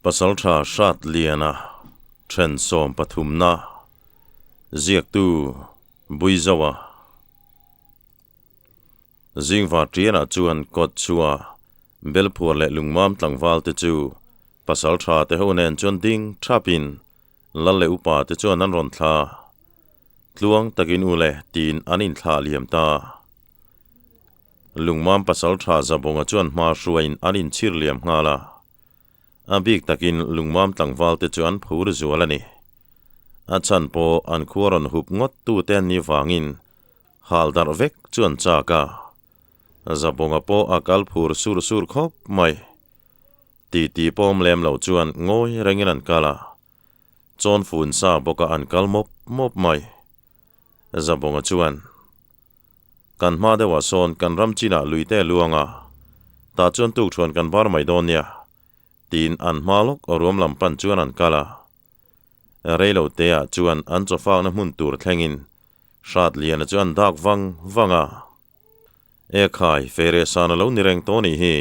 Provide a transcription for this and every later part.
Pasaltha Hratliana then sawmpathumna ziaktu Buizoa Zingva Tiana chuan kawt chua Belphuar leh Lungmam tlangval te chu Pasaltha te ho nen chuan ding thapin Lal leh upa te chuan an rawn thla. Tluang takin u le tiin an inthlah liam ta. Lungmam Pasaltha Zabawnga chuan hma hruaiin an inchhir liam nghal a. A bik takin lungmam tlangval te chu an phur zual a ni. A chhan pawh an khua rawn hup ngawt tute an nih vangin hal darh vek chu an chak a. Zabawnga pawh a kal phur sur sur khawp mai. Titi pawm lem lo chuan ngawi rengin an kal a. Chawn fun sa bawka an kal mawp mawp mai. Zabawnga chuan, Kan hma deuhah sawn kan ram chinah lui te luang a, tah chuan tukṭhuan kan bar mai dawn nia, tiin an hma lawk ruam lam pan chuan an kal a. Reilo teah chuan an chawfakna hmun tur thlengin Hratliana chu an dak vang vang a. E khai, fei san a lo ni reng tawh nih hi,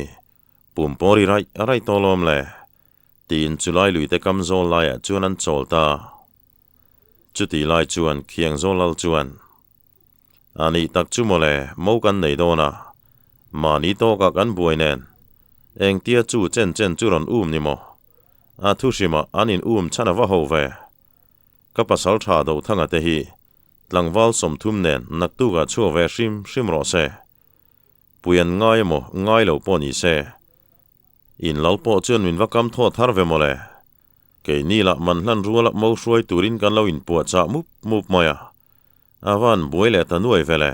pum pawh ri raih raih tawh lawm le, tiin chulai luite kam zawl laiah chuan an chawl ta. Chutih lai chuan khiang zawl lal chuan, A nih tak chu mawle, mo kan nei dawn a, mahni tawkah kan buai nen, engtia chu chen chen chu rawn um ni maw? A thu hrimah an in um chhan a va ho ve. Ka pasal tha do thanga te hi tlangval 30 nen naktukah chhuak ve hrim hrim rawh se. Pui an ngai emaw ngai lo pawh ni se. In lal pawh chuan min va kam thaw thar ve mawle. Keini lah man hlan ruala mo hruai turin kan lo inpuahchah mup mup mai a. A van buai leh ta nuai vele,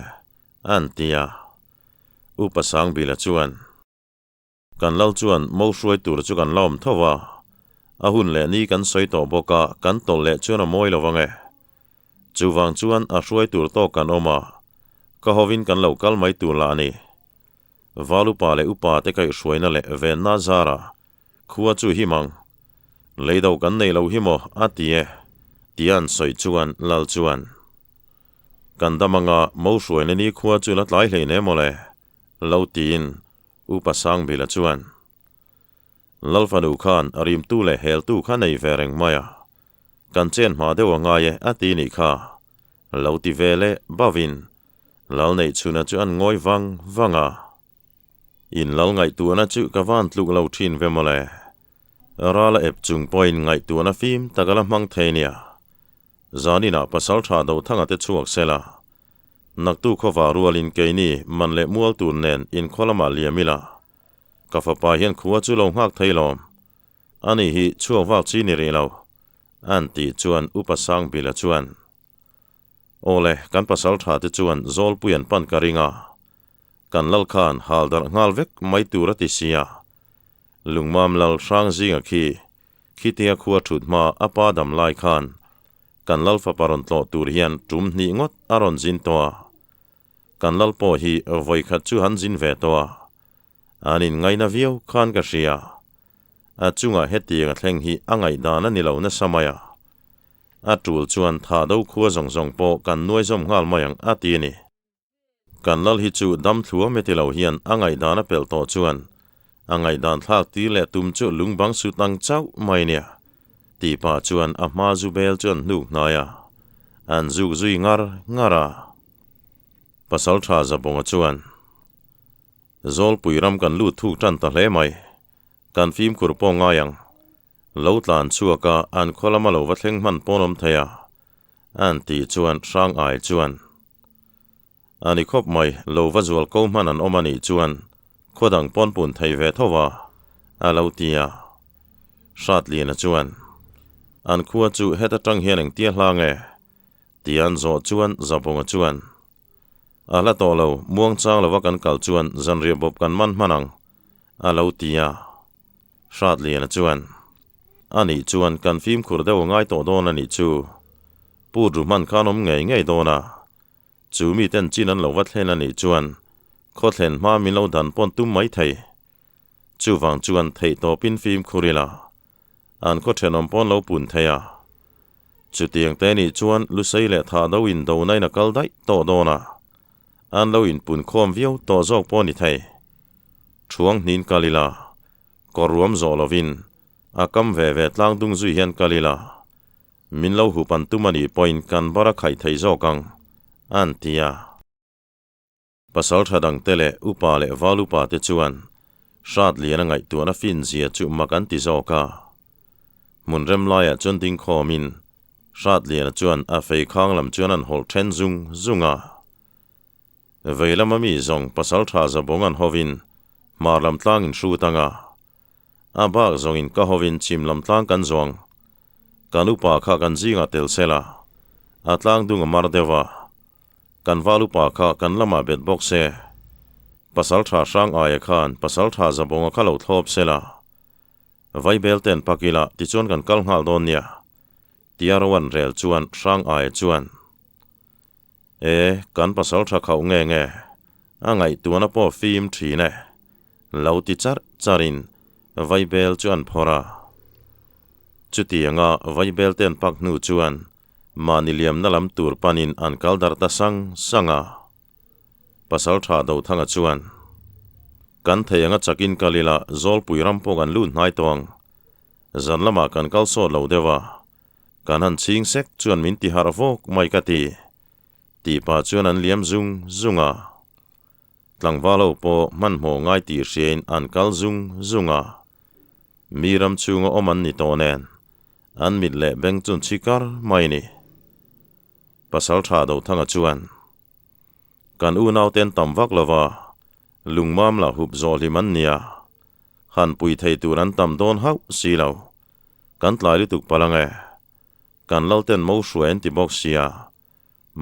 an ti a. Upa Sangbila chuan, Kan lal chuan mo hruai tur chu kan la awm tho a, a hun leh ni kan sawi tawh bawk a, kan tawlh leh chuan a mawi lo ang e. Chuvang chuan a hruai tur tawk kan awm a, ka hovin kan lo kal mai tur lah a ni. Val upa leh upa te kaihhruaina leh venna zara Khua chu him ang. Lei do kan nei lo hi maw? a ti e. Tia an sawi chuan Lal chuan, Kan dam anga mo hruaina ni khua chu la tlai hlei ne mawle, lo tiin Upa Sangbila chuan, Lal fanu khan a rimtu leh heltu kha nei ve reng mai a, kan chen hma deuh a ngai e a ti nih kha, lo ti ve leh bavin Lal neihchhuna chu an ngawi vang vang a. In lal ngaihtuahna chu ka van tluk lo thin ve mawle. Rala ep chung pawhin ngaihtuahna fim tak a la hmang thei nia. Zaninah pasal tha do thanga te chhuak se la. Naktu khawva rualin keini man leh mual tur nen inkhaw lamah liam ila. Ka fapa hian khua chu lo nghak thei lawm. Ani hi chhuak vak chi ni rih lo. An tih chuan Upa Sangbila chuan. Awle, kan pasal tha te chuan Zawlpui an pan ka ring a. Kan lal khan hal darh nghal vek mai tur a ti si a. Lungmam lal hrang zinga khi khitia khua thut hma a pa dam lai khan kan lal fapa rawn tlawh tur hian tum hnih ngawt a rawn zin tawh a. Kan lal pawh hi vawi khat chu han zin ve tawh a. An inngaina viau khan ka hria. A chungah hetiang a thleng hi a ngaihdan a ni lo nasa mai a. A tul chuan thah do khua zawng zawng pawh kan nuai zawm nghal mai ang a ti a ni. Kan lal hi chu dam thluam e ti lo hian a ngaihdan a pelh tawh chuan a ngaihdan thlak tir leh tum chu lungbang sut ang chauh mai nia tih pah chuan a hma zu bel chu an hnuk hnai a, an zuk zui ngar ngar a. Pasal tha Zabawnga chuan, Zawlpui ram kan lut thuk tan ta hle mai, kan fimkhur pawh ngai ang. Lo tlan chhuak a an khaw lama lo va thleng hman pawn awm thei a, An tih chuan hrang ai chuan, A ni khawp mai, lo va zual ko hman an awm a nih chuan khaw dang pawn pun thei ve tho a, a lo ti a. Hratliana chuan, An khua chu heta tang hian engtia hla nge? Ti an zawh chuan Zabawnga chuan, A hla tawh lo, muangchang lova kan kal chuan zanriah bawp kan man hman ang, a lo ti a. Hratliana chuan, A nih chuan kan fimkhur deuh a ngai tawh dawn a nih chu. Pu Ru hman khan awm ngei ngei dawn a. Chu miten chin an lo va thlen a nih chuan khaw thlen hma min lo dan pawn tum mai thei. Chuvang chuan theih tawpin fimkhur ila an khaw thenawm pawn lo pun thei a. Chutiang te nih chuan Lusei leh Thahdo in do nain a kal daih tawh dawn a. An lo inpun khawm viau tawh zawk pawh ni thei. Thuang hnin kal ila, kawr ruam zawh lovin. A kam ve ve tlang dung zui hian kal ila, min lo hup an tum a nih pawhin kan bar a khaih thei zawk ang, an ti a. Pasaltha dangte leh upa leh val upa te chuan Hratliana ngaihtuahna finzia chu mak an ti zawk a. Hmun rem laiah chuan ding khawmin Hratliana chuan a fei khang lam chuan an hawlh then zung zung a. Vei lama mi zawng pasaltha Zabawng an hovin hmar lam tlang in hrut ang a. A bak zawngin ka hovin chhim lam tlang kan zawng. Kan upa kha kan zingah tel sela, a tlang dung a mar deuh a. Kan val upa kha kan lamah bet bawk se. Pasaltha hrang aia khan pasaltha Zabawnga kha lo thlawp sela. Vaibel ten pak ila tichuan kan kal nghal dawn nia. Tia ro an rel chuan hrang aia chuan, E, kan pasaltha khauh nge nge, a ngaihtuahna pawh fim thin e. Lo ti charh charhin Vaibel chu an phawrh a. Chutianga Vaibel te an pak hnu chuan Mahni liamna lam tur panin an kal darh ta sang sang a. Pasaltha Dothanga chuan, Kan thei anga chakin kal ila Zawlpui ram pawh kan lut hnai tawh ang. Zan lamah kan kal sawt lo deuh a, kan han chhing sek chuan min ti harh vawk mai ka ti, tih pah chuan an liam zung zung a. Tlangval ho pawh hmanhmawh ngai tih hriain an kal zung zung a. Mi ram chhunga awm an ni tawh nen, an mit leh beng chun chhi kar mai ni. Pasaltha Dothanga chuan, Kan unauten tam vak lova, lungmam lah hup zawh hlim an nia. Han pui thei tur an tam dawn hauh si lo. Kan tlai lutuk palh ang e. Kan lalten mo hruai an ti bawk sia.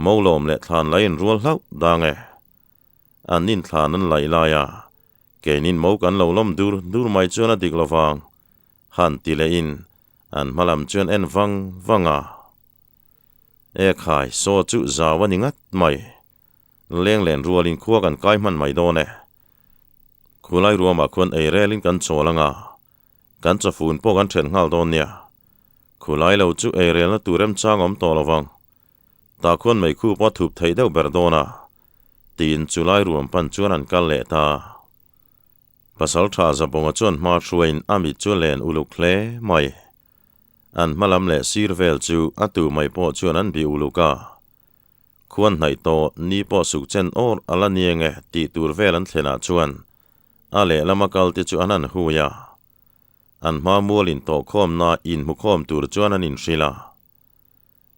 Mo lawm leh thlan lai in rual hlauh dang e. An nin thlan an laih lai a, keinin mo kan lo lawm dur dur mai chuan a dik lo vang, han ti leh in an hma lam chuan en vang vang a. E khai, saw chu zau a ni ngat mai. Leng len rualin khua kan kai hman mai dawn e. Khulai ruamah khuan ei relin kan chawl ang a, kan chawfun pawh kan then nghal dawn nia. Khulai lo chu ei relna tur remchang awm tawh lo vang. Tah khuan meikhu pawh a thup theih deuh ber dawn a, tiin chulai ruam pan chuan an kal leh ta. Pasaltha Zabawnga chuan hma hruaiin a mit chu a len uluk hle mai. An hma lam leh sir vel chu a tu mai pawh chuan an bih uluk a. Khuan hnaih tawh ni pawh suk chen awr a la ni enge tih tur vel an thlenah chuan a lehlama kal te chu an han hui a. An hma mual intawhkhawmna inhmukhawm tur chuan an inhrilh a.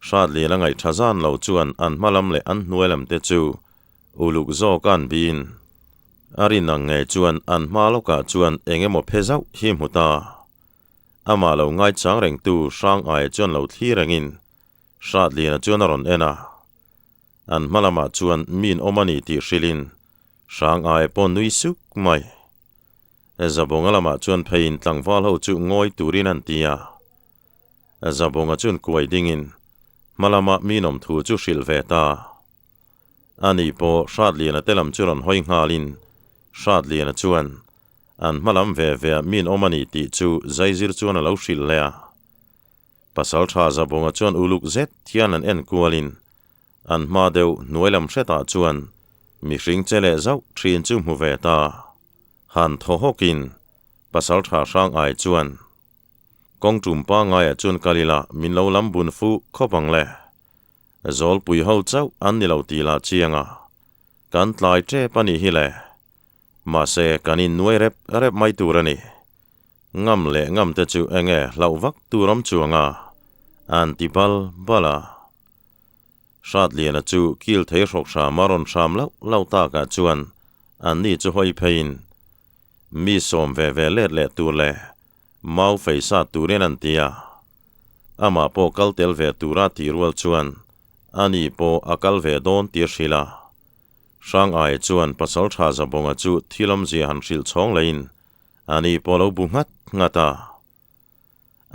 Hratlian a ngaih tha zan lo chuan an hma lam leh an hnuai lam te chu uluk zawk a an biin a rin ang ngei chuan an hma lawkah chuan eng emaw phe zauh hi hmu ta. Amah lo ngaichang rengtu hrang aia chuan lo thli rengin Hratliana chuan a rawn en a. An hma lamah chuan min awm a ni tih hrilhin hrang aia pawh nui suk mai. Zabawnga lamah chuan pheiin tlangval ho chu ngawi turin an ti a. Zabawnga chuan kuai dingin hma lama mi nawm thu chu hrilh ve ta. Ani pawh Hratliana te lam chu rawn hawi nghalin Hratliana chuan an hma lam ve ve ah min awm a ni tih chu zaizir chuan a lo hrilh leh a. Pasaltha Zabawnga chuan uluk zet hian an en kualin an hma deuh hnuai lam hretah chuan mihring che leh zauh thin chu hmu ve ta. Han thaw hawkin Pasaltha hrang ai chuan Kawng tum pangaiah chuan kal ila min lo lam bun fuh khawp ang le. Zawlpui ho chauh an ni lo tih lah chiang a, kan tlai tep a nih hi le. Mahse kan innuai rep rep mai tur a ni. Ngam leh ngam te chu enge hlauh vak tur awm chuang a, an ti bal bal a. Hratliana chu kil thei hrawk hram a rawn hram lauh lauh takah chuan anni chu hawi pheiin mi sawm ve ve let leh tur leh Mau fei sa turin an ti a, amah pawh kal tel ve tura tih rual chuan ani pawh a kal ve dawn tih a hrilh a. Hrang Aia chuan Pasaltha Zabawnga chu thil awmzia han hrilh chhawng leiin ani pawh lo bu nghat nghat a.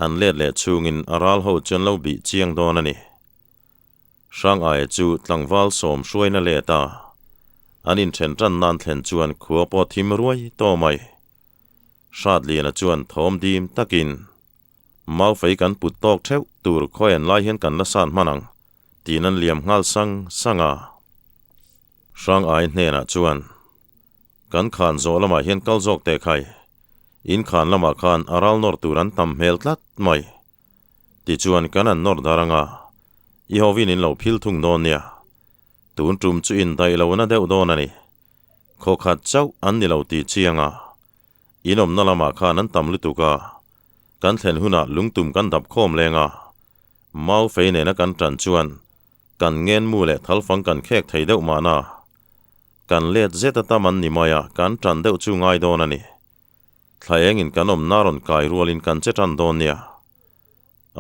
An let leh chhungin a ral ho chuan lo bih chiang dawn a ni. Hrang Aia chu tlangval sawm hruaina let a, an inthen tan nan thlen chuan khua pawh thim ruai tawh mai. Hratliana chuan thawm dim takin, Maufei kan put tawk theuh tur khawi an lai hian kan la san hman ang, tiin an liam nghal sang sang a. Hrangai hnenah chuan, Kan khan zawh lamah hian kal zawk teh khai. In khan lamah khan a ral nawr tur an tam hmel tlat mai. Tichuan kan an nawr dar anga, i hovin in lo phil thung dawn nia. Tun tum chu indaih lo na deuh dawn a ni. Khaw khat chauh an ni lo tih chiang a. In awmna lamah khan an tam lutuk a, kan thlen hunah lungtum kan dap khawm leng a. Mau fei nena kan tan chuan kan ngen mu leh thalfang kan khek thei deuh mahna. Kan let zet a tam an ni mai a, kan tan deuh chu ngai dawn a ni. Thla engin kan awmna rawn kai rualin kan che tan dawn nia.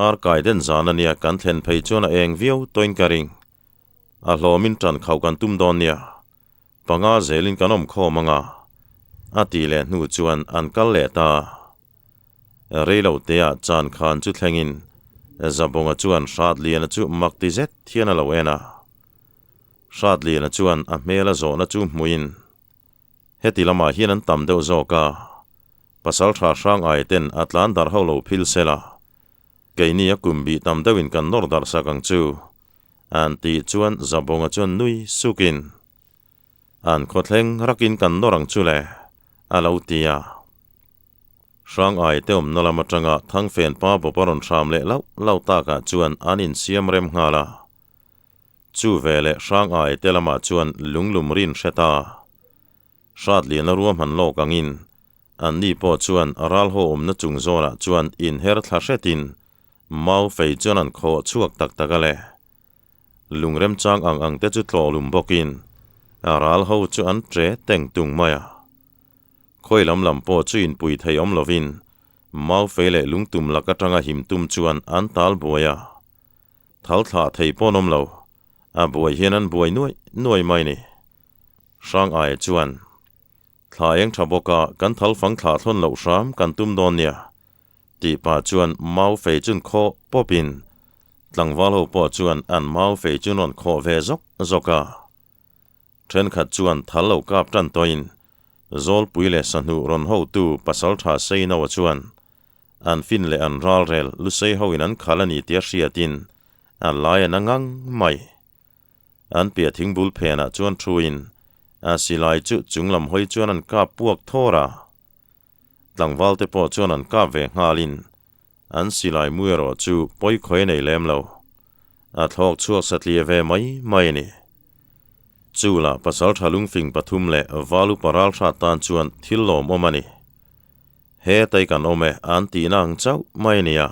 Ar kai den zan a nia kan thlen phei chuan a eng viau tawin ka ring. A hlawmin tan khauh kan tum dawn nia. Panga zelin kan awm khawm anga a tih leh hnu chuan an kal leh ta. Reilo teah chan khan chu thlengin Zabawnga chuan Hratliana chu mak ti zet hian a lo en a. Hratliana chuan a hmel a zawhna chu hmuin heti lamah hian an tam deuh zawk a, pasal tha hrang ai ten a tlan darh ho lo phil sela, keini a kum bih tam deuhin kan nawr darh sak ang chu. An tih chuan Zabawnga chuan nui sukin, An khawthleng rakin kan nawr ang chu le, a lo ti a. Hrang ai te awmna lam atanga Thangfen pa bawp a rawn hram leh lauh lauh takah chuan an insiam rem nghal a. Chu veleh Hrang ai te lamah chuan lunglum rin hre ta. Hratliana ruahman lawk angin anni pawh chuan ral haw awmna chung zawnah chuan inher thla hretin Mau fei chuan an khawh chhuak tak tak a le. Lung remchang ang ang te chu tlawh lum bawkin a ral ho chu an tre teng tung mai a. Khawi lam lam pawh chu inpui thei awm lovin mau fei leh lungtum lak atanga him tum chuan an tal buai a. Thal thlah thei pawn awm lo, a buai hian an buai nuai nuai mai ni. Hrang aia chuan thla eng tha bawka kan thal fang thlah thlawn loh hram kan tum dawn nia. Tih pah chuan mau fei chun khawh pawpin tlangval ho pawh chuan an mau fei chu rawn khawh ve zawk zawk a. Thenkhat chuan thal lo kap tan tawhin Zawlpui leh Sahnuh rawn hotu Pasaltha Seinoa chuan an fin leh an ralrel Lusei hoin an khal a ni tia hriatin a lai a na ngang mai. An piah thingbul phenah chuan thuin a silai chu chunglam hawi chuan an kap puak thawr a. Tlangval te pawh chuan an kap ve nghalin an silai mu erawh chu pawi khawi a nei lem lo. A thlawk chhuak satliah ve mai mai a ni. Chu lah pasal tha lungfing pathum leh val upa ralhrat tan chuan thil lawmawm a ni. Hetai kan awm e an tihna ang chauh mai a nia.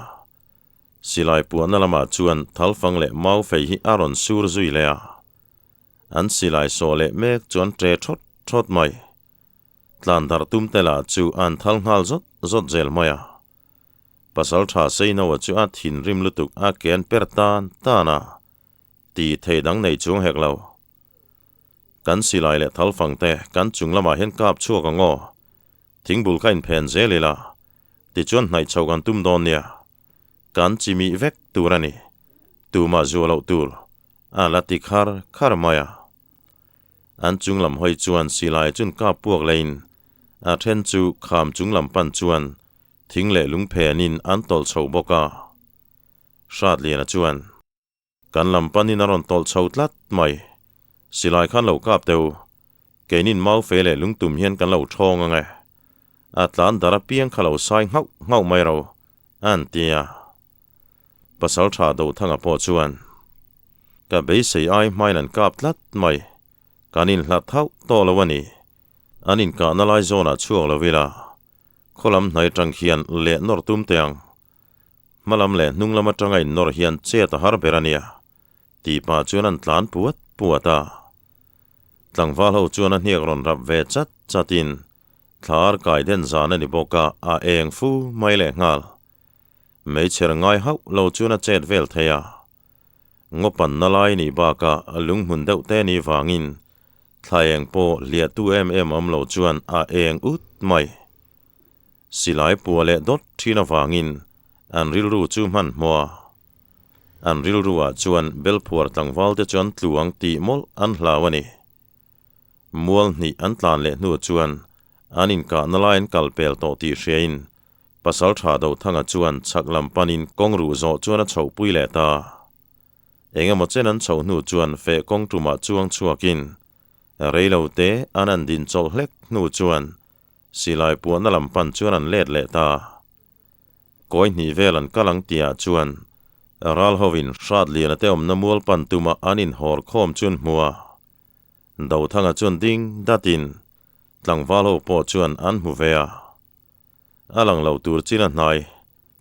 Silai puahna lamah chuan thalfang leh mau fei hi a rawn sur zui leh a. An silai sawh leh mek chu an ṭe ṭhawt ṭhawt mai. Tlan darh tum te lah chu an thal nghal zawt zawt zel mai a. Pasal tha Seinoa chu a thinrim lutuk a ke an per tan tan a, ti thei dang nei chuang hek lo. Kan silai leh thalfang te kan chung lamah hian kap chhuak ang aw. Thingbul kha inphen zel ila, tichuan hnaih chho kan tum dawn nia. Kan chimih vek tur a ni. Tumah zuah loh tur a la ti khar khar mai a. An chung lam hawi chuan silai chun kap puak leiin a then chu kham chung lam pan chuan thing leh lung phenin an tawlh chho bawk a. Hratliana chuan, Kan lam panin a rawn tawlh chho tlat mai. Silai khan lo kap teu. Keinin mau fe leh lungtum hian kan lo thawng ang e. A tlan dar apiang kha lo sai nghauh nghauh mai ro, an ti a. Pasal tha Dothanga pawh chuan, Ka beisei ai hmain an kap tlat mai, kan inhlat thauh tawh lo a ni. An inkahna lai zawnah chhuak lo ila, khaw lam hnai atang khian leh nawr tum teh ang. Hma lam leh hnung lam atanga innawr hian chet a har ber a nia, tih pah chuan an tlan puat puat a. Tlangval ho chuan a hniak rawn rap ve chat chatin thla ar kai den zan a ni bawk a, a eng fu mai leh nghal. Meichher ngai hauh lo chuan a chet vel thei a. Ngawpanna lai nih bakah lunghmun deuh te nih vangin thla eng pawh hliahtu em em awm lo chuan a eng ut mai. Silai pua leh dawt thin avangin an rilru chu hmanhmawh a. An rilruah chuan belphuar tlangval te chuan tlu ang tih mawlh an hlau a ni. Mual hnih an tlan leh hnu chuan an inkahna lai an kal pel tawh tih hriain Pasal tha Dothanga chuan chhak lam panin kawng ruh zawh chuan a chhohpui leh ta. Eng emaw chen an chhoh hnu chuan feh kawng tumah chuang chhuakin reilo te an an din chawlh hlek hnu chuan. Silai puahna lam pan chuan an let leh ta. Kawi hnih vel an kal ang tihah chuan ral hovin hrat liana te awmna mual pan tuma an inhawr khawm chu an hmu a. Dothanga chuan ding datin tlangval ho pawh chuan an hmu ve a. A lang lo tur chin a hnai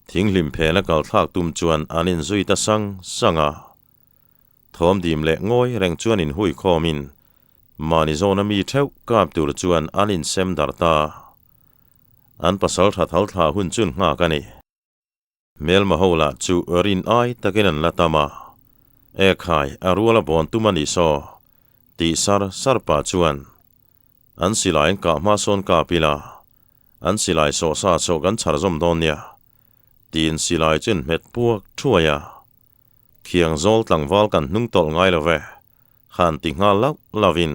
thinghlim phena kal thlak tum chuan an inzui ta sang sang a. Thawm dim leh ngawi reng chuan inhui khawmin mahni zawna mi theuh kap tur chuan an insem darh ta. An pasal tha thal thla hun chun nghak a ni. Hmelma ho lah chu rin ai takin an la tam a. E khai, a rual a bawn tum a nih saw, tih sar sar pah chuan an silai an kah hma sawn kap ila, an silai sawh sa sawh kan chhar zawm dawn nia, tiin silai chu an hmet puak thuai a. Khiang zawl tlangval kan hnung tawlh ngai lo ve, han ti nghal lauh lauhin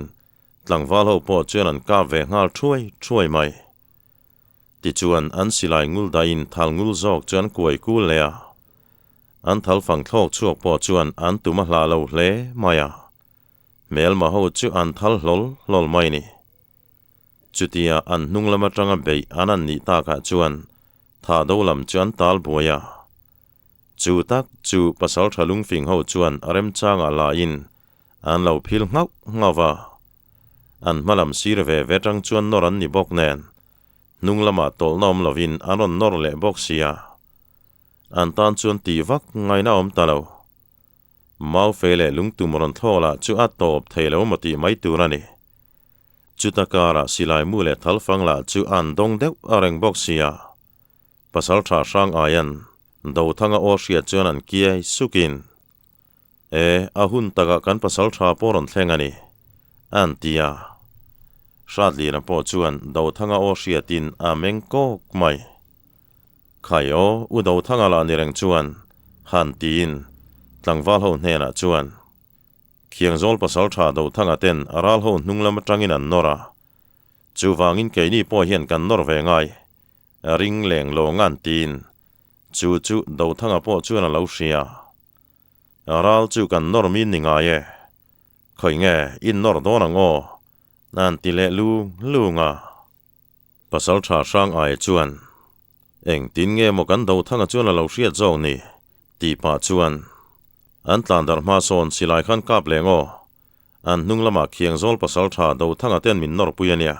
tlangval ho pawh chuan an kap ve nghal thuai thuai mai. Tichuan an silai ngul dahin thal ngul zawk chu an kuai kul leh a, an thal fang thlawk chhuak pawh chuan an tum a hlah lo hle mai a, hmelma ho chu an thal hlawl hlawl mai ni. Chutia an hnung lam atanga beih an an nih takah chuan thah do lam chu an tal buai a. Chu tak chu pasal tha lungfing ho chuan a remchangah lahin an lo phil nghauh nghauh va. An hma lam sir ve ve tang chuan nawr an ni bawk nen, hnung lamah tawlhna awm lovin an rawn nawr leh bawk sia. An tan chuan tih vak ngaihna awm ta lo. Mau fei leh lungtum rawn thlawk lah chu a tawp thei lo maw tih mai tur a ni. Chuta karah silai mu leh thalfang lah chu an dawng deuh a reng bawk sia. Pasal tha hrang aian Dothanga aw hriat chuan an kiai sukin, E, a hun takah kan pasal tha pawh rawn thleng a ni, an ti a. Hratliana pawh chuan Dothanga aw hriatin a meng kawk mai. Khai aw, U Dothanga lah ni reng chuan, han tiin tlangval ho hnenah chuan, Khiangzawl pasal tha Dothanga ten a ral ho hnung lam atangin an nawr a, chuvangin keini pawh hian kan nawr ve ngai, Ring leng lawng an tiin chu chu Dothanga pawh chuan a lo hria. Ral chu kan nawr min ni ngai e. Khawi nge in nawr dawn ang aw? An ti leh lung lung a. Pasal tha hrang ai chuan, Engtin nge maw kan Dothanga chuan a lo hriat zawk ni? Tih pah chuan an tlan darh hma sawn silai khan kap leng aw. An hnung lamah Khiangzawl pasal tha Dothanga ten min nawrpui a nia.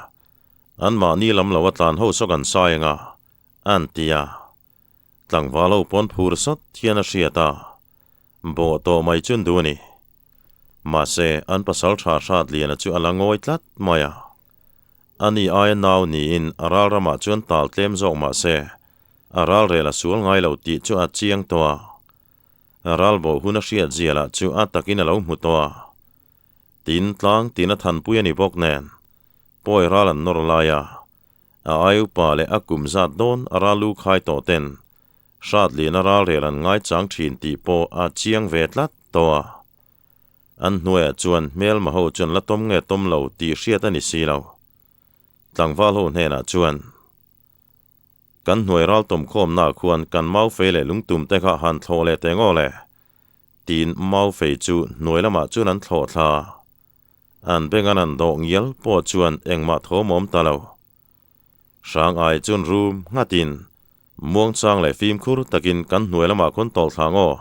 An mahni lam lo a tlan ho saw kan sai anga, an ti a. Tlangval ho pawn phur sawt hian a hriat a, bawh tawh mai chu an duh a ni. Mahse, an pasal tha hrat liana chu a la ngawi tlat mai a. Ani aia nau niin a ral ramah chuan tal tlem zawk mahse, a ral rel a sual ngai lo tih chu a chiang tawh a. Ral bawh hun a hriat zia lah chu a takin a lo hmu tawh a. Tin tlang tin a thanpui a ni bawk nen, pawi ral an nawr lai a, a aiupa leh a kum zat dawn a ral lu khai tawh ten hrat lian a ral rel an ngaichang thin tih pawh a chiang ve tlat tawh a. An hnuaiah chuan hmelma ho chuan la tawm nge tawm lo tih hriat a ni si lo. Tlangval ho hnenah chuan, Kan hnuai ral tawmkhawmnaah khuan kan mau fei leh lungtum te kha han thlawh leh teh ngaw le? Tin, mau fei chu hnuai lamah chuan an thlawh thla. An beng an an dawh ngial pawh chuan engmah thawm awm ta lo. Hrang ai chuan rum nghatin, muangchang leh fimkhur takin kan hnuai lamah khawn tawlh thla ngaw.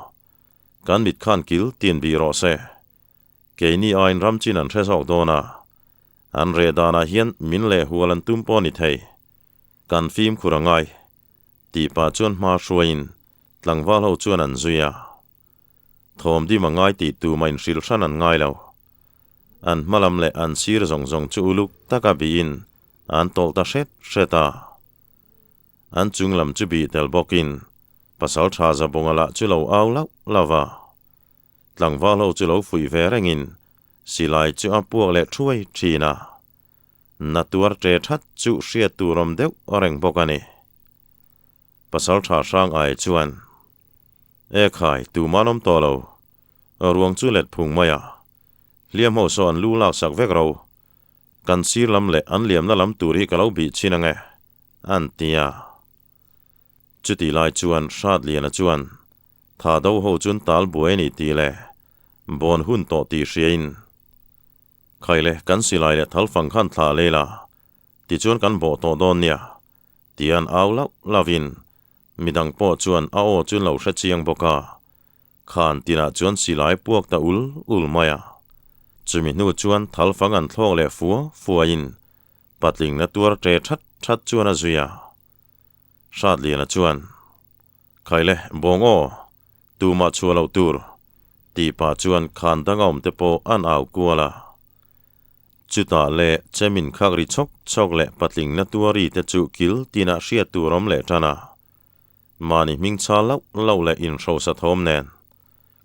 Kan mit khan kil tin bih rawh se. Keini aiin ram chin an hre zawk dawn a. An reh danah hian min leh hual an tum pawh a ni thei. Kan fimkhur a ngai. Tih pah chuan hma hruaiin Tlangval ho chuan an zui a. Thawm dim a ngai tih tumah inhrilh hran an ngai lo. An hma lam leh an sir zawng zawng chu uluk taka bihin an tawlh ta hret hret a. An chung lam chu bih tel bawkin pasal tha Zabunga lah chu lo au lauh lauh va. Tlangval ho chu lo fuih ve rengin silai chu a puak leh thuai thin a. Na tuar ṭe that chu hriat tur awm deuh reng bawk a ni. Pasal tha hrang ai chuan, E khai, tuman awm tawh lo. Ruang chu let phung mai a. Hliam ho saw an lu lak sak vek ro. Kan sir lam leh an liamna lam tur hi ka lo bih chin ange, an ti a. Chutih lai chuan Hratliana chuan, Tha do ho chun tal buai a ni tih leh bawn hun tawh tih hriain, Khai le, kan silai leh thalfang khan thlah lei la. Tichuan kan bawh tawh dawn nia, tian au lauh lauhin midang pawh chuan a aw chu an lo hre chiang bawk a. Khan tinah chuan silai puak ta ul ul mai a. Chumi hnu chuan thalfang an thlawk leh fua fuain patling na tuar ṭe ṭhat ṭhat chuan a zui a. Hratliana chuan, Khaile, bawng aw, tumah chhuah loh tur, tih pah chuan khan dang a awm te pawh an au kual a. Chutah leh chemin khak ri chhawk chhawk leh patling na tuari te chu kil tinah hriat tur awm leh tan a. Mahni hming chal lauh lauh leh inhrosa thawm nen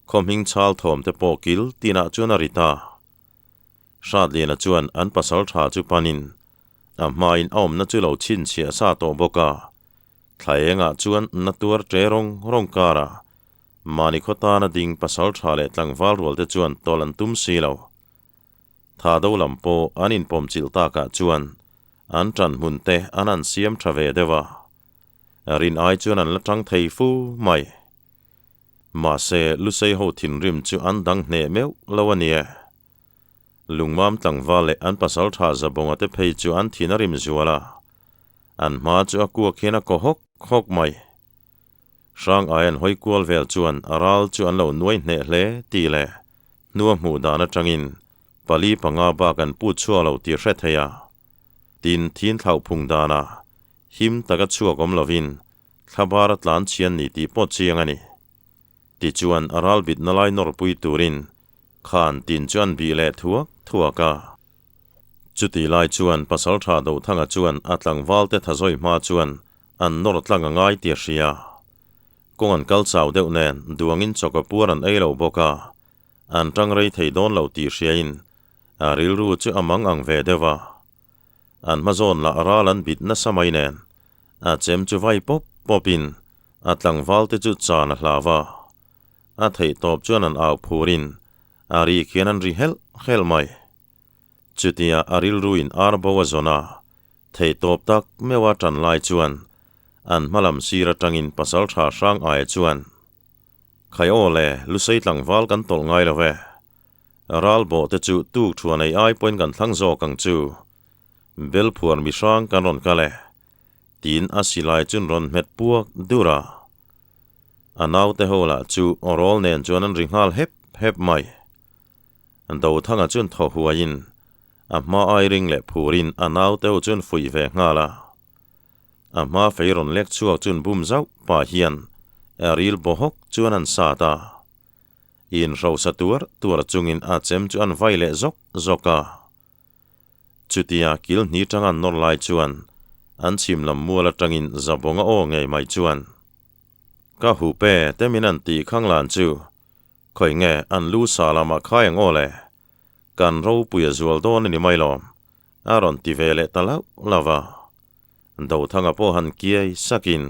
khaw hming chal thawm te pawh kil tinah chuan a ri ta. Hratliana chuan an pasal tha chu panin a hmain a awmna chu lo chhinchhiah sa tawh bawk a. Thla engah chuan na tuar ṭe rawng rawng karah mahni khaw tana ding pasal tha leh tlangval rual te chuan tawlh an tum si lo. Tha do lam pawh an inpawm chilh takah chuan an ṭan hmun te an han siam ṭha ve deuh a. Rin ai chuan an la ṭang thei fu mai. Mahse, Lusei ho thinrim chu an dang hneh meuh lo a ni e. Lungmam tlangval leh an pasal tha Zabawnga te phei chu an thin a rim zual a, an hma chu a kuak hian a kaw hawk hawk mai. Hrang ai an hawi kual vel chuan a ral chu an lo nuai hneh hle tih leh hnua hmuh dan atangin pali panga bak an put chhuak lo tih hre thei a. Tin, thin thlauh phung danah him taka chhuak awm lovin thlabar a tlan chhian ni tih pawh chiang a ni. Tichuan a ral bitna lai nawrpui turin Khan tin chu an bih leh thuak thuak a. Chutih lai chuan Pasaltha Dothanga chuan a tlangvalte thazawi hma chuan an nawr tlang a ngai tih a hria. Kawng an kal chau deuh nen duangin chawka puar an ei lo bawk a, an tang rei thei dawn lo tih hriain a rilru chu a mang ang ve deuh a. An hmazawn lah ral an bit nasa mai nen a chem chu vai pawp pawpin a tlangvalte chu chan a hlau a. A theih tawp chuan an au phurin a ri khian an ri helh helh mai. Chutia a rilruin ar bo a zawn a, theih tawp tak meuha tan lai chuan an hma lam sir atangin pasal tha hrang aia chuan, Khai aw le, Lusei tlangval kan tawlh ngai lo ve. Ral bawh te chu tuk thuan ei ai pawhin kan thlang zawk ang chu. Belphuar mi hrang kan rawn kal e. Tiin a silai chun rawn hmet puak dur a. A naute ho lah chu awrawl nen chuan an ri nghal hep hep mai. Dothanga chuan thaw huaiin a hma ai ring leh phurin a naute ho chuan fuih ve nghal a. A hma fei rawn lek chhuak chun bum zauh pah hian a ril baw hawk chuan an sat a. Inhrosa tuar tuar chungin a chem chu an vai leh zawk zawk a. Chutia kil hni tang an nawr lai chuan an chhim lam mual atangin Zabawnga aw ngei mai chuan, Ka hup e, te min an tih khang lan chu, khawi nge an lu sa lamah khai ang aw le, kan ropui a zual dawn a ni mai lawm, a rawn ti ve leh ta lauh lauh a. Dothanga pawh han kiai sakin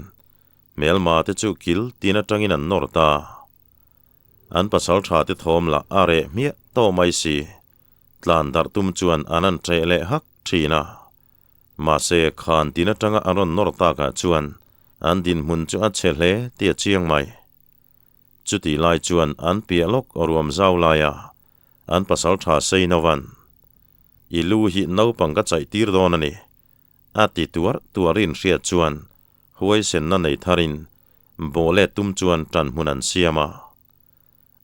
hmelma te chu kil tin atangin an nawr ta. An pasal tha te thawm lah a reh hmiah tawh mai si. Tlan darh tum chuan an an ṭeh leh hak ṭhin a. Mahse, khan tin aṭanga an rawn nawr takah chuan an dinhmun chu a chhe hle tih a chiang mai. Chutih lai chuan an piah lawk ruam zau laia an pasal ṭha sei novan, I lu hi naupang ka chaih tir dawn a ni, a ti tuar tuar inhriat chuan huaisenna nei tharin bawh let tum chuan ṭanhmun an siam a.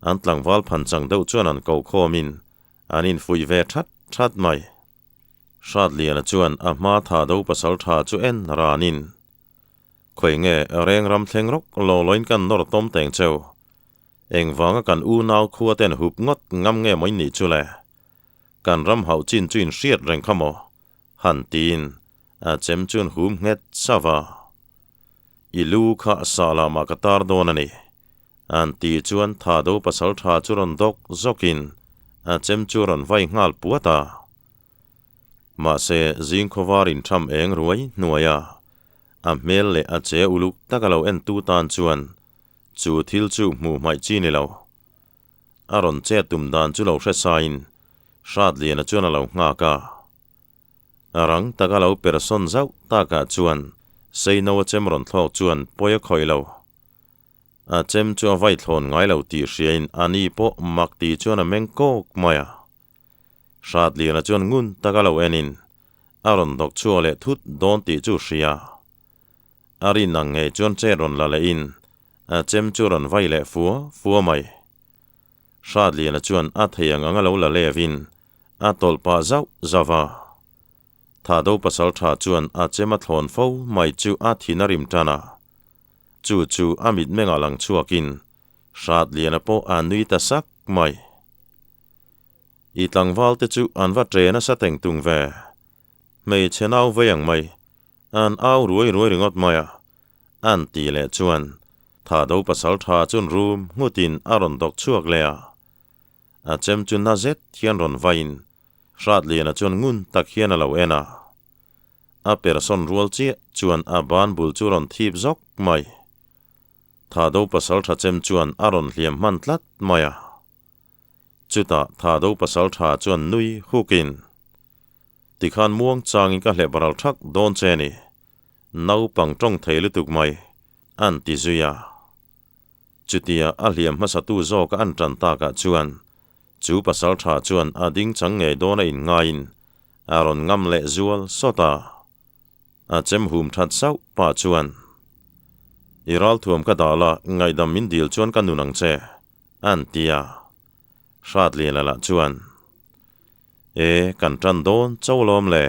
An tlangval phan chang deuh chuan an koh khawmin an infuih ve that that mai. Hratliana chuan a hma tha do pasal tha chu en ranin, Khawi nge reng ram thleng rawk lo loin kan nawr tawm teng cheu. Engvanga kan unau khua ten hup ngawt ngam nge maw in nih chu le? Kan ram hauh chin chu in hriat reng kha maw? Han tiin a chem chuan hum nghet sava. I lu kha sah lamah ka tar dawn a ni. An tih chuan Thado pasal tha chu rawn dawk zawkin a chem chu rawn vai nghal puat a. Mahse, zingkhawvar intham eng ruai hnuai a, a hmel leh a che uluk taka lo entu tan chuan chu thil chu hmuh hmaih chi ni lo. A rawn chet tum dan chu lo hre sain Hratliana chuan a lo nghak a. A rang taka lo persawn zauh takah chuan Seino a chem rawn thlawk chuan pawi a khawih lo. A chem chu a vai thlawn ngai lo tih hriain a ni pawh mak tih chuan a meng kawk mai a. Hratliana chuan ngun taka lo enin. A rawn dawk chhuak leh thut dawn tih chu hria. A rin ang ngei chuan chet rawn la lehin a chem chu rawn vai leh fua fua mai. Hratliana chuan a thei ang ang a lo la levin a tawlh pah zauh zauh a. Thahdo pasal tha chuan a chem a thlawn fo mai chu a thin a rim tan a. Chu chu a mitmengah lang chhuakin Hratliana pawh a nui ta sak mai. I tlangval te chu an va ṭe nasa teng tung ve. Hmeichhe nau vei ang mai. An au ruai ruai ringawt mai a. An ti leh chuan Thado pasal tha chun rum nghutin a rawn dawk chhuak leh a. A chem chu na zet hian rawn vaiin Hratliana chuan ngun tak hian a lo en a. A persawn rual chiah chuan a ban bul chu rawn thip zawk mai. Thado pasal tha chem chuan a rawn hliam hman tlat mai a. Chutah Thado pasal tha chuan nui hukin, Tikhan muang changin ka hleh baral thak dawn che ni, naupang tawng thei lutuk mai, an ti zui a. Chutia a hliam hmasatu zawka an tan takah chuan chu pasal tha chuan a ding chang ngei dawn a inngaiin a rawn ngam leh zual sawt a. A chem hum that sauh pah chuan, I ralthuam ka dah la, ngaihdam min dil chuan ka nun ang che. An ti a. Hratliana lah chuan, E, kan tan dawn cho lawm le.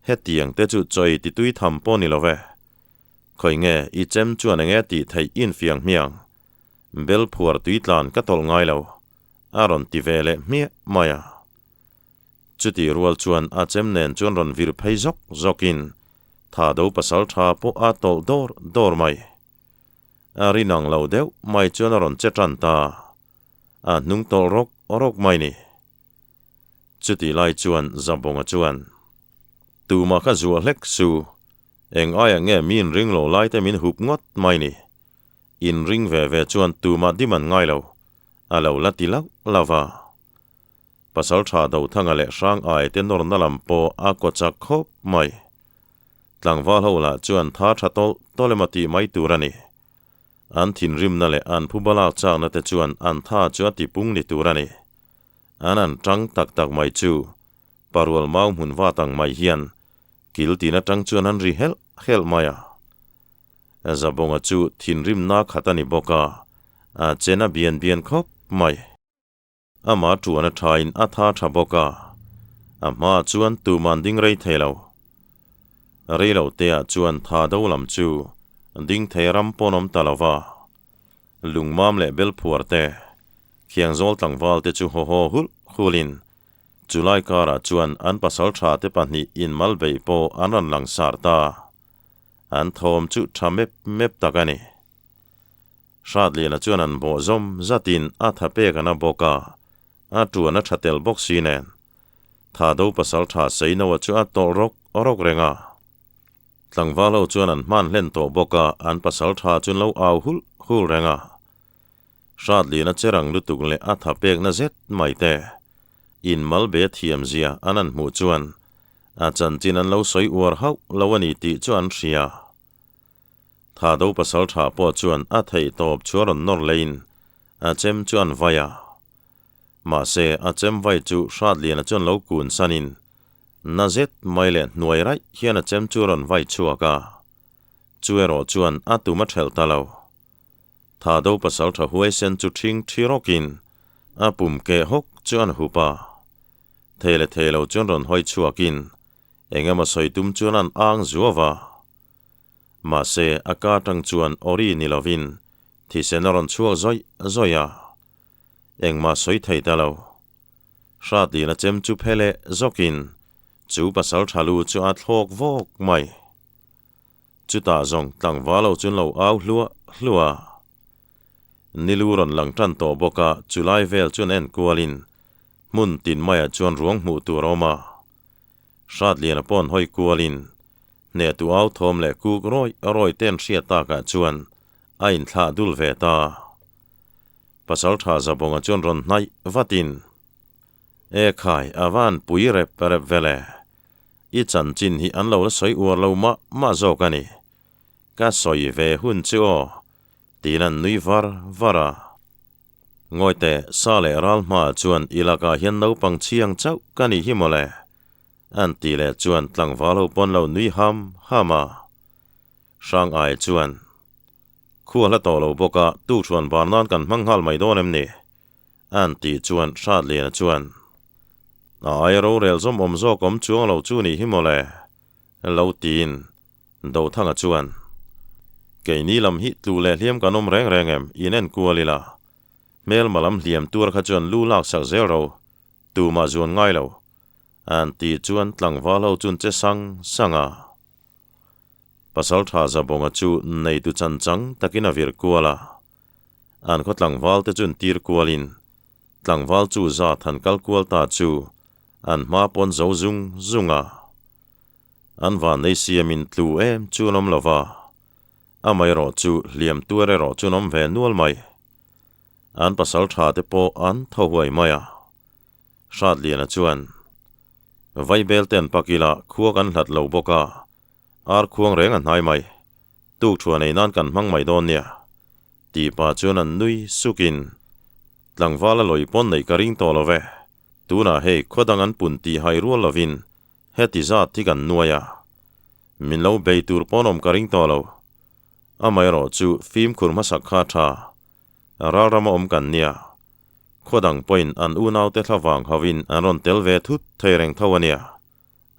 Hetiang te chu chawi ti tui tham pawh ni lo ve. Khawi nge i chem chuan enge tih theih infiang hmiang. Bel phuar tui tlan ka tawlh ngai lo, a rawn ti ve leh hmiah mai a. Chutih rual chuan a chem nen chuan rawn vir phei zawk zawkin Thado pasal tha pawh a tawlh dawr dawr mai. A rinang lo deuh mai chuan a rawn che tan ta. A hnung tawlh rawk rawk mai ni. Chutih lai chuan Zabawnga chuan, Tumah kha zuah hlek su, eng aiah nge mi inring lo lai te min hup ngawt mai ni. Inring ve ve chuan tumah dim an ngai lo, a lo la ti lauh lauh va. Pasaltha Dothanga leh Hrang ai te nawrna lam pawh a kaw chak khawp mai. Tlangval ho lah chuan tha tha tawlh tawlh emaw tih mai tur a ni. An thinrimna leh an phuba lak chakna te chuan an tha chu a tipung ni tur a ni. An an tang tak tak mai chu parual mau hmun vat ang mai hian kil tin atang chuan an ri helh helh mai a. Zabawnga chu thinrimna khat a ni bawk a, a chen a bian bian khawp mai. Amah tuan a thain a tha tha bawk a, a hmaah chuan tuman ding rei thei lo. Rei lo teah chuan tha do lam chu ding thei ram pawn awm ta lo va, lungmam leh belphuar te, khiangzawl tlangval te chu haw haw hulh hulhin chulai karah chuan an pasal tha te pahnih inmal beih pawh an rawn langsar ta. An thawm chu tha mep mep tak a ni. Hratliana chuan an bawh zawm zatin a tha pek an a bawk a, a tuan a tha tel bawk si nen. Thado pasal tha Seinoa chu a tawlh rawk rawk reng a. Tlangval ho chuan an hman hlen tawh bawk a, an pasal tha chu an lo au hulh hulh reng a. Hratliana che rang lutuk leh a tha pekna zet mai te, in mal be thiam zia an an hmuh chuan a chanchin an lo sawi uar hauh lo a ni tih chu an hria. Thado pasal tha pawh chuan a theih tawp chu a rawn nawr leiin a chem chu an vai a. Mahse, a chem vai chu Hratliana chuan lo kun sanin na zet mai leh hnuai raih hian a chem chu a rawn vai chhuak a. Chu erawh chuan a tum a thelh ta lo. Thado pasal tha huaisen chu ṭhing ṭhi rawkin a pum keh hawk chu an hup a. Thei leh thei lo chuan rawn hawi chhuakin eng emaw sawi tum chuan an ang zuau a. Mahse, a ka atang chuan awri ni lovin thisen a rawn chhuak zawih zawih a, engmah sawi thei ta lo. Hratlina chem chu phe leh zawkin chu pasal tha lu chu a thlawk vawk mai. Chutah zawng tlangval ho chuan lo au hluah hluah a. Nilu rawn lang tan tawh bawk a, chulai vel chuan en kualin hmun tin maiah chuan ruang hmuh tur a awm a. Hratliana paw'n hawi kualin hnehtu au thawm leh kuk rawi rawi ten hriat takah chuan a inthlah dul ve ta. Pasaltha Zabawnga chuan rawn hnaih vatin, E khai, a van pui rep rep vel e. I chanchin hi an lo la sawi uar lo mah mah zawk a ni. Ka sawi ve hun chu aw, tiin an nui var var a. Ngawite, sa leh ral hmaah chuan i lakah hian naupang chhiang chauh ka nih hi mawle. An tih leh chuan tlangval ho pawn lo nui ham ham a. Hrang ai chuan, Khu a hla tawh lo bawk a, tukṭhuan bar nan kan hmang nghal mai dawn em ni? An tih chuan Hratliana chuan, A aia rorel zawm awm zawk awm chuang lo chu nih hi mawle, lo tiin Dothanga chuan, Keini lam hi tlu leh hliam kan awm reng reng em? In en kual ila, hmelma lam hliam tur kha chuan lu lak sak zel ro, tumah zuan ngai lo, an tih chuan tlangval ho chun che sang sang a. Pasal tha Zabawnga chu neitu chan chang takin a vir kual a. An khaw tlangval te chun tir kualin tlangval chu zat han kal kual ta chu an hma pawn zo zung zung a. An vannei siamin tlu em chu an awm lo va, amaherawh chu hliam tuar erawh chu an awm ve nual mai. An pasal tha te pawh an tho huai mai a. Hratliana chuan, Vaibel te an pak ila khua kan hlat lo bawk a, ar khuang reng a hnai mai. Tuk thuan ei nan kan hmang mai dawn nia. Tih pah chuan an nui sukin, Tlangval a lawi pawn neih ka ring tawh lo ve. Tunah hei khaw dang an pun tih hai rual lovin heti zat hi kan nuai a. Min lo bei tur pawn awm ka ring tawh lo. Amaherawh chu fimkhur hmasak kha a tha. Ralrama awm kan nia. Khaw dang pawhin an unaute thla vang hovin an rawn tel ve thut thei reng tho a nia,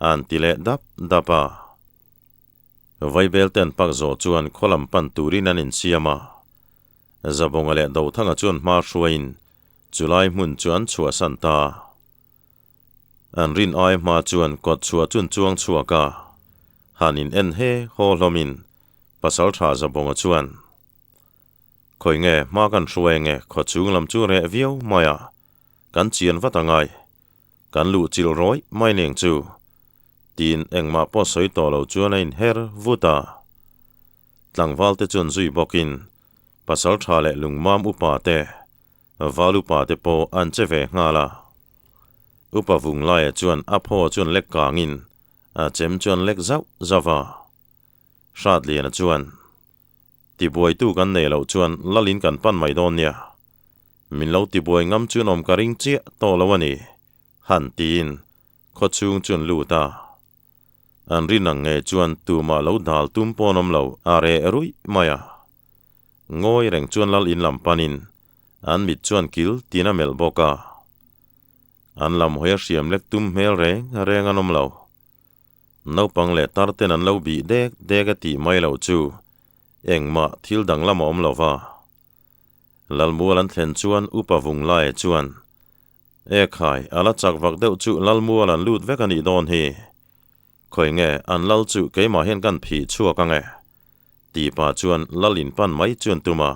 an ti leh dap dap a. Vaibel te an pak zawh chuan khaw lam pan turin an insiam a. Zabawnga leh Dothanga chuan hma hruaiin chulai hmun chu an chhuahsan ta. An rin ai hma chuan kawt chhuah chun chuang chhuak a, han in en he haw hlawmin Pasaltha Zabawnga chuan, Khawi nge hma kan hruai nge khaw chhung lam chu reh viau mai a, kan chian vat a ngai. Kan luh chilh rawih mai neng chu. Tiin engmah pawh sawi tawh lo chuan a inher vut a. Tlangval te chuan zui bawkin pasal tha leh lungmam upa te, val upa te pawh an che ve nghal a. Upa Vunglaia chuan a phaw chuan lek kangin a chem chuan lek zauh zauh a. Hratliana chuan. Tibuaitu kan nei loh chuan lalin kan pan mai dawn nia. Min lo tibuai ngam chuan awm ka ring chiah tawh lo a ni, han tiin khaw chhung chuan lut a. An rin ang nge chuan tumah lo dal tum pawn awm lo a reh ruih mai a. Ngawi reng chuan lal in lam panin an mit chuan kil tin a melh bawk a. An lam hawi a hriam lek tum hmel reng reng an awm lo. Naupang leh tar ten an lo bih dek dek a tih mai loh chu engmah thil danglam a awm lo va. Lalmual an thlen chuan Upa Vunglaia chuan, E khai, a la chak vak deuh chu Lalmual an lut vek a nih dawn hi. Khawi nge an lal chu keimah hian kan phih chhuak ang e? Tih pah chuan lal in pan mai chuan tum a.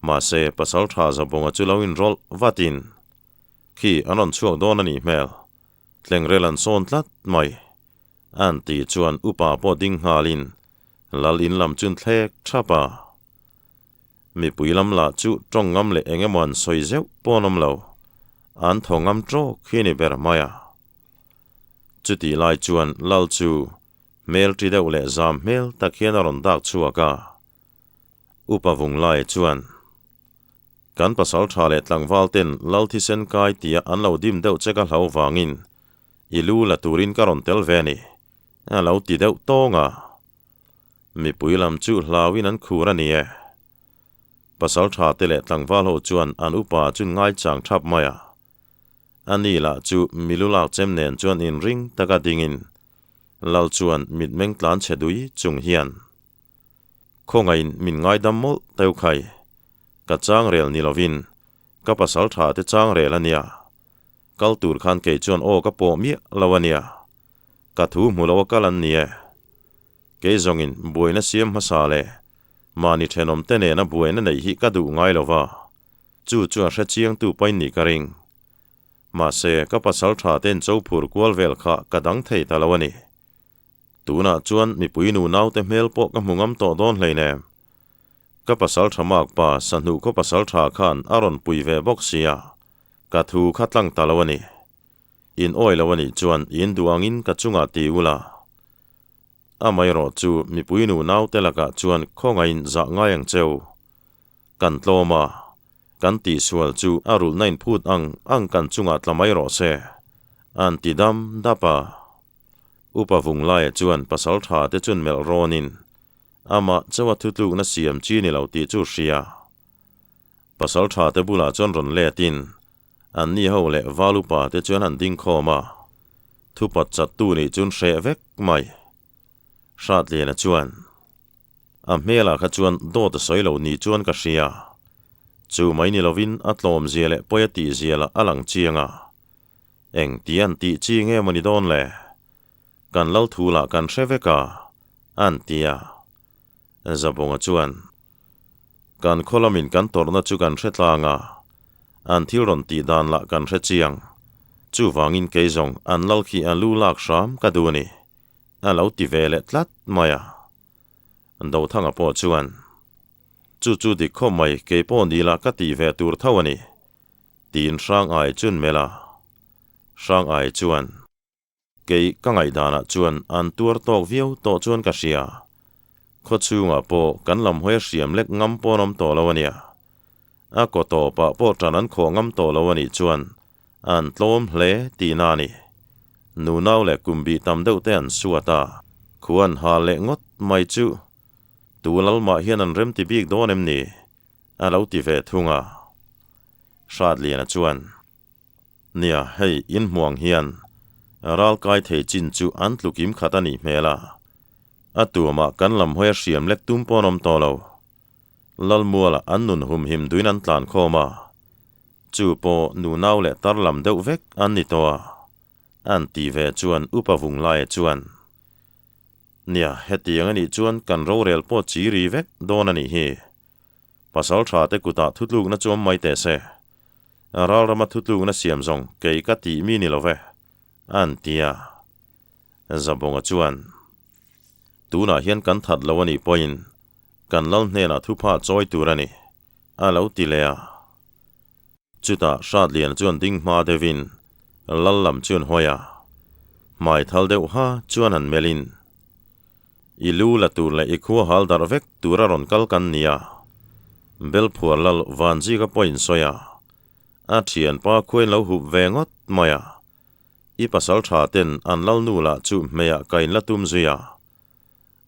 Mahse, Pasal Tha Zabawnga chu lo inrawlh vatin, Khi an rawn chhuak dawn a nih hmel. Tlengrel an sawn tlat mai. An tih chuan upa pawh ding nghalin lal in lam chun thlek thap a. Mipui lam lah chu tawng ngam leh eng emaw an sawi zeuh pawh an awm lo. An thaw ngam tawk hi a ni ber mai a. Chutih lai chuan lal chu hmel ṭi deuh leh zam hmel tak hian a rawn dak chhuak a. Upa Vunglai chuan. Kan pasal tha leh tlangval ten lal thisen kai tia an lo dim deuh che ka hlau vangin i lu la turin ka rawn tel ve a ni, a lo ti deuh tawng a. Mipui lam chu hlauin an khur a ni e. Pasal tha te leh tlangval ho chuan an upa chun ngaichang thap mai a. A ni lah chu milu lak chem nen chuan inring taka dingin lal chuan mitmeng tlan chhe dui chung hian Khawngaihin min ngaidam mawlh teuh khai. Ka chang rel ni lovin ka pasal tha te chang rel a nia. Kal tur khan kei chuan aw ka pawh miah lo a nia. Ka thu hmu lo a kal an ni e. Kei zawngin buaina siam hmasa leh mahni thenawm te nena buaina neih hi ka duh ngai lo va, chu chu a hre chiangtu pain nih ka ring. Mahse, ka pasal tha ten cho phur kual vel kha ka dang thei ta lo a ni. Tunah chuan mipui nu naute hmel pawh ka hmu ngam tawh dawn hleinem. Ka pasal tha mak pa Sahnuh khaw pasal tha khan a rawn pui ve bawk sia, ka thu kha tlang ta lo a ni. In awi lo a nih chuan in duh angin ka chungah ti ula. Amaherawh chu mipui nu naute lakah chuan khawngaihin zah ngai ang cheu. Kan tlawm a, kan tihsual chu a rulhna inphut ang ang kan chungah tla mai rawh se. An ti dam dap a. Upa Vunglaia chuan pasal tha te chun melh rawnin amah chawa thutlukna siam chi ni lo tih chu hria. Pasal tha te bulah chuan rawn letin an ni ho leh val upa te chuan an ding khawm a, thupat chattu nih chun hreh vek mai. Hratliana chuan, A hmelah kha chuan dawt a sawi lo ni chuan ka hria. Chu mai ni lovin a tlawmzia leh pawi a tihzia lah a lang chiang a. Eng ti an tih chi nge maw ni dawn le? Kan lal thu lah kan hre vek a, an ti a. Zabonga chuan, Kan khaw lamin kan tawrhna chu kan hre tlang a, an thil rawn tih dan lah kan hre chiang. Chuvangin kei zawng an lal khi a lu lak hram ka duh a ni, a lo ti ve leh tlat mai a. Dothanga pawh chuan, Chu chu dik khawp mai, kei pawh ni lah ka tih ve tur tho a ni, tiin Hrang Ai chuan melh a. Hrang Ai chuan. Kei ka ngaihdanah chuan an tuar tawk viau tawh chuan ka hria. Khaw chhungah pawh kan lam hawi a hriam lek ngam pawn awm tawh lo a nia. A kaw tawpah pawh tan an khawh ngam tawh lo a nih chuan an tlawm hle tihna a ni. Nunau leh kum bih tam deuh te an suat a, khu an hal leh ngawt mai chu tu lalmah hian an remti bik dawn em ni? A lo ti ve thung a. Hratliana chuan. Nia, hei inhmuang hian ral kai thei chin chu an tlukim khat a nih hmel a. A tuamah kan lam hawi a hriam lek tum pawn awm tawh lo. Lalmualah an nun humhim duin an tlan khawm a. Chu pawh nunau leh tar lam deuh vek an ni tawh a. An tih ve chuan Upa Vunglaia chuan, Nia, hetiang a nih chuan kan rorel pawh chi ri vek dawn a nih hi. Pasal tha te kutah thutlukna chu awm mai teh se. Ralrama thutlukna siam zawng kei ka tih mi ni lo ve, an ti a. Zabonga chuan, Tunah hian kan that lo a nih pawhin kan lal hnenah thupha chawi tur a ni, a lo ti leh a. Chutah Hratliana chuan ding hma deuhin lal lam chuan hawi a, hmai thal deuh ha chuan han melhin, I lu la tur leh i khua hal darh vek tura rawn kal kan ni a. Belphuar lal Vanzika pawh insawi a, a thianpa khuain lo hup ve ngawt mai a. I pasal tha ten an lal nu lah chu hmeiah ka inla tum zui a.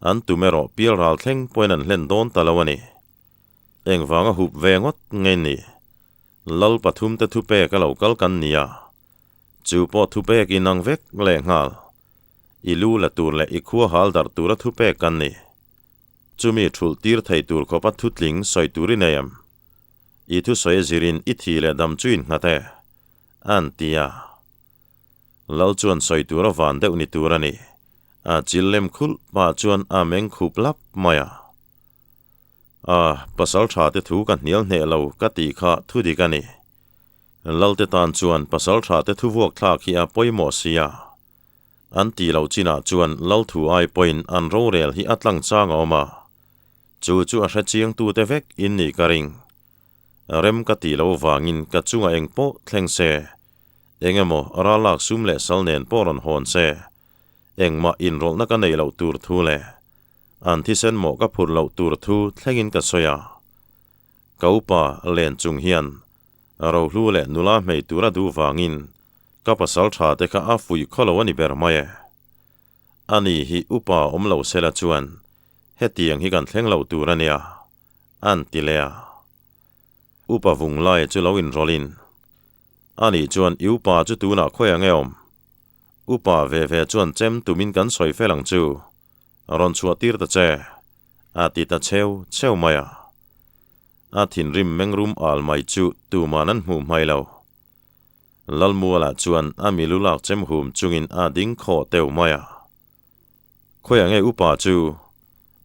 An tum erawh pial ral thleng pawhin an hlen dawn ta lo a ni. Engvanga hup ve ngawt nge ni? Lal pathumte thupek a lo kal kan ni a. Chu pawh thupek inang vek lehnghal. I lu la tur leh i khua hal darh tura thupek kan ni. Chumi thulh tir thei tur khawpa thutling sawi tur i nei em? I thusawi a zirin i thi leh dam chu innghat e, an ti a. Lal chuan sawi tur a van deuh ni tur a ni. A chil lem khulh pah chuan a meng khup lap mai a. A, pasal tha te thu ka hnial hneh lo ka tih kha thu dik a ni. Lalte tan chuan pasal tha te thu vuak thlak hi a pawimawh si a. An tih loh chinah chuan lal thu ai pawhin an rorel hi a tlang chang a awm a, chu chu a hre chiangtute vek in nih ka ring. Rem ka tih loh vangin ka chungah eng pawh thleng se, eng emaw ralak sum leh sal nen pawh rawn hawn se, engmah inrawlhna ka neih loh tur thu leh an thisen mawh ka phurh loh tur thu thlengin ka sawi a. Ka upa len chung hian Rohlu leh nula hmei tura duh vangin Ka pasal tha te kha a fuih khaw lo a ni ber mai e. Ani hi upa awm lo sela chuan hetiang hi kan thleng lo tur a nia, an ti leh a. Upa vung lai chu lo inrawlhin, Ani chuan i upa chu tunah khawi ang e awm? Upa ve ve chuan chem tumin kan sawi fel ang chu, rawn chhuah tir ta che, a ti ta cheu cheu mai a. A thinrim mengrum al mai chu tuman an hmuh hmai lo. Lalmualah chuan a milu lak chem hum chungin a ding khawh teuh mai a. Khawiah nge upa chu?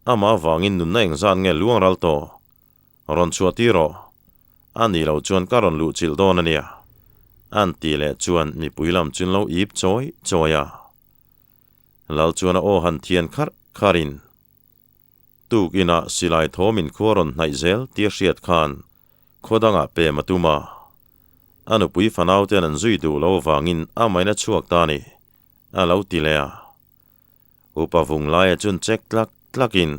Amah avangin nunna engzat nge luang ral tawh? Rawn chhuah tir rawh. A nih loh chuan ka rawn luh chilh dawn a nia. An tih leh chuan mipui lam chu an lo ip chawi chawi a. Lal chuan a aw han thian kharh kharhin, Tuk inah silai thawm in khua rawn hnaih zel tia hriat khan khaw dangah pem a tum a. A nupui fanau ten an zui duh lo avangin a main a chhuak ta a ni, a lo ti leh a. Upa vung laia chun chek tlak tlakin,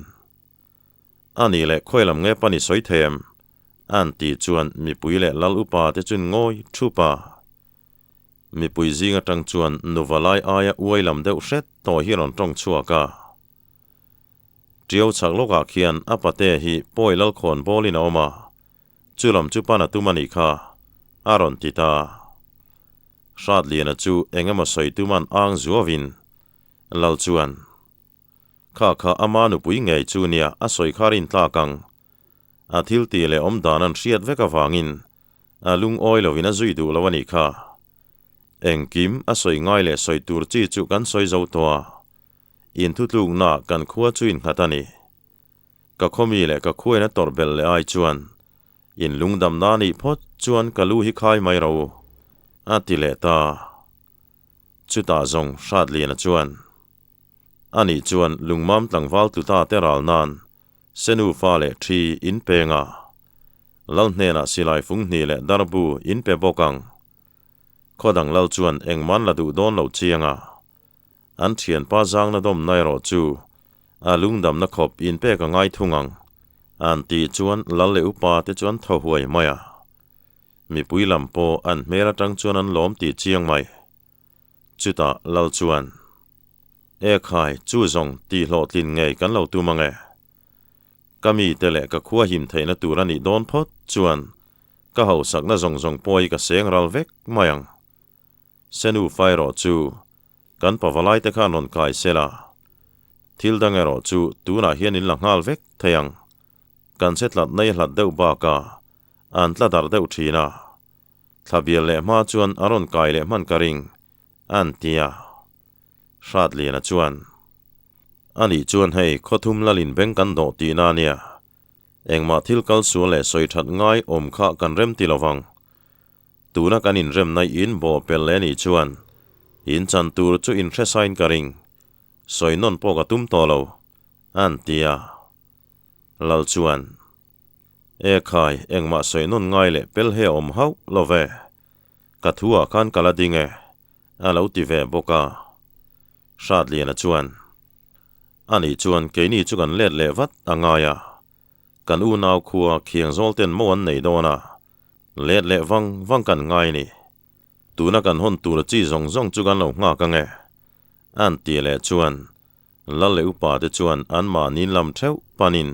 A nih leh khawi lam nge pan i sawi thei em? an tih chuan mipui leh lal upa te chun ngawi thup a. Mipui zing atang chuan nuva lai aia uai lam deuh hret tawh hi a rawn tawng chhuak a. Tiau chhak lawkah khian a pate hi pawi lalkhawn bawlin a awm a, chu lam chu pan a tum a nih kha, a rawn ti ta. Hratliana chu eng emaw sawi tuman ang zuavin Lal chuan, Kha kha ama nupui ngei chu nia a sawi kha rintlak ang. A thil tih leh awm dan an hriat vek avangin a lungawi lovin a zui duh lo a nih kha. Engkim a sawi ngai leh sawi tur chi chu kan sawi zo tawh a, inthutlukna kan khua chu innghat a ni. Ka khawmi leh ka khuain a tawrh belh leh ai chuan in lungdamna a nih phawt chuan ka lu hi khai mai ro a ti leh ta. Chutah zawng Hratliana chuan, Anih chuan lungmam tlangval tluta te ral nan Senu fa leh ṭhi in peng a, Lal hnenah silai fung hnih leh darbu in pe bawk ang. Khaw dang Lal chuan engman la duh dawn lo chiang a, an ṭhianpa zangna dawmna erawh chu a lungdamna khawp in pek a ngai thung ang, an tih chuan Lal leh upa te chu an thaw huai mai a. Mipui lam pawh an hmel aṭang chuan an lawm tih chiang mai. Chutah Lal chuan, E khai, chu zawng tih hlawhtlin ngei kan lo tum ang e. Ka mite leh ka khua him theihna tur a nih dawn phawt chuan ka hausakna zawng zawng pawh hi ka seng ral vek mai ang. Senu fa erawh chu kan pavalaite khan rawn kai sel a, thil dang erawh chu tunah hian in la nghal vek thei ang. Kan che tlat nei hlat deuh bakah an tla darh deuh thin a. Thla bial leh hma chuan a rawn kai leh hman ka ring, an ti a. Hratliana chuan, A nih chuan hei khawthum lalin beng kan dawh tihna a nia. Engmah thil kal sual leh sawi that ngai awm kha kan rem ti lovang. Tuna kan inremna in bawh pel leh nih chuan in chan tur chu in hresain ka ring. Sawi nawn pawh ka tum tawh lo, an ti a. Lal chuan. E khai, engmah sawi nawn ngai leh pel he a awm hauh lo ve. Ka thu ah khan ka la ding e, a lo ti ve bawk a. Hratliana chuan, Anih chuan keini chu kan let leh vat a ngai a, kan unau khua khiang zawl ten mo an nei dawn a, let leh vang vang kan ngai ni. Tuna kan hawn tur chi zawng zawng chu kan lo nghak ang e, an ti leh chuan Lal leh upa te chuan anmahni lam theuh panin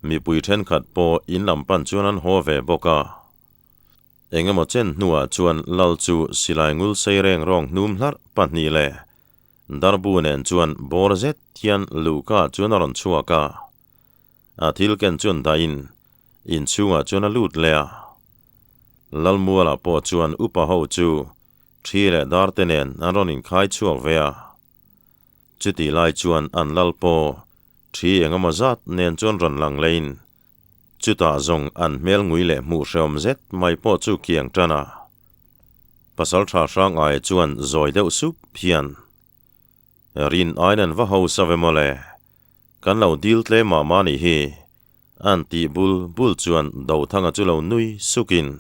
mipui thenkhat pawh in lam pan chuan an haw ve bawk a. Eng emaw chen hnuah chuan Lal chu silai ngul sei reng rawng hnum hlarh pahnih leh darbu nen chuan bawr zet hian luhka chuan a rawn chhuak a. A thil ken chuan dahin inchhungah chuan a lut leh a. Lalmualah pawh chuan upa ho chu thi leh dar te nen an rawn inkhai chhuak ve a. Chutih lai chuan an lal pawh thi eng emaw zat nen chuan rawn lang lein chutah zawng an hmel ngui leh hmuh hrehawm zet mai pawh chu kiang tan a. Pasaltha hrang aia chuan zawi deuh sup hian, Rin aiin an va hausa ve mawle, kan lo dil tle mah mah nih hi, an tih bul bul chuan Dothanga chu lo nui sukin,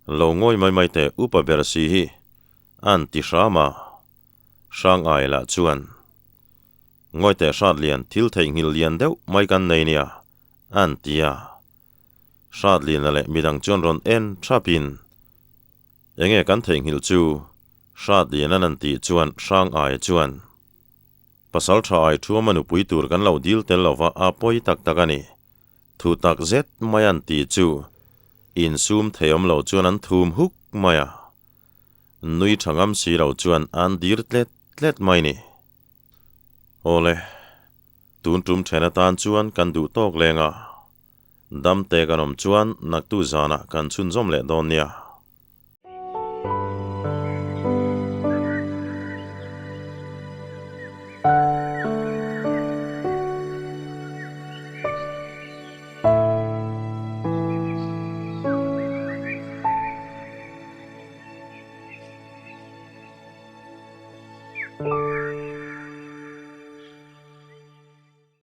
Lo ngawi mai mai teh upa ber si hi, an ti hram a. Hrang ai lah chuan, Ngawi teh hrat lian thil theihnghilh lian deuh mai kan nei nia, an ti a. Hrat liana leh midang chuan rawn en thapin, Enge kan theihnghilh chu? Hrat lianan an tih chuan Hrang ai chuan, Pasal tha ai thuama nupui tur kan lo dil tel lova a pawi tak tak a ni. Thu tak zet mai an tih chu insum theiawm lo chuan an thum huk mai a. Nui tha ngam si lo chuan an dir tlet tlet mai ni. Awle, tun tum then atan chuan kan duh tawk leng a, dam te kan awm chuan naktu zanah kan chhunzawm leh dawn nia.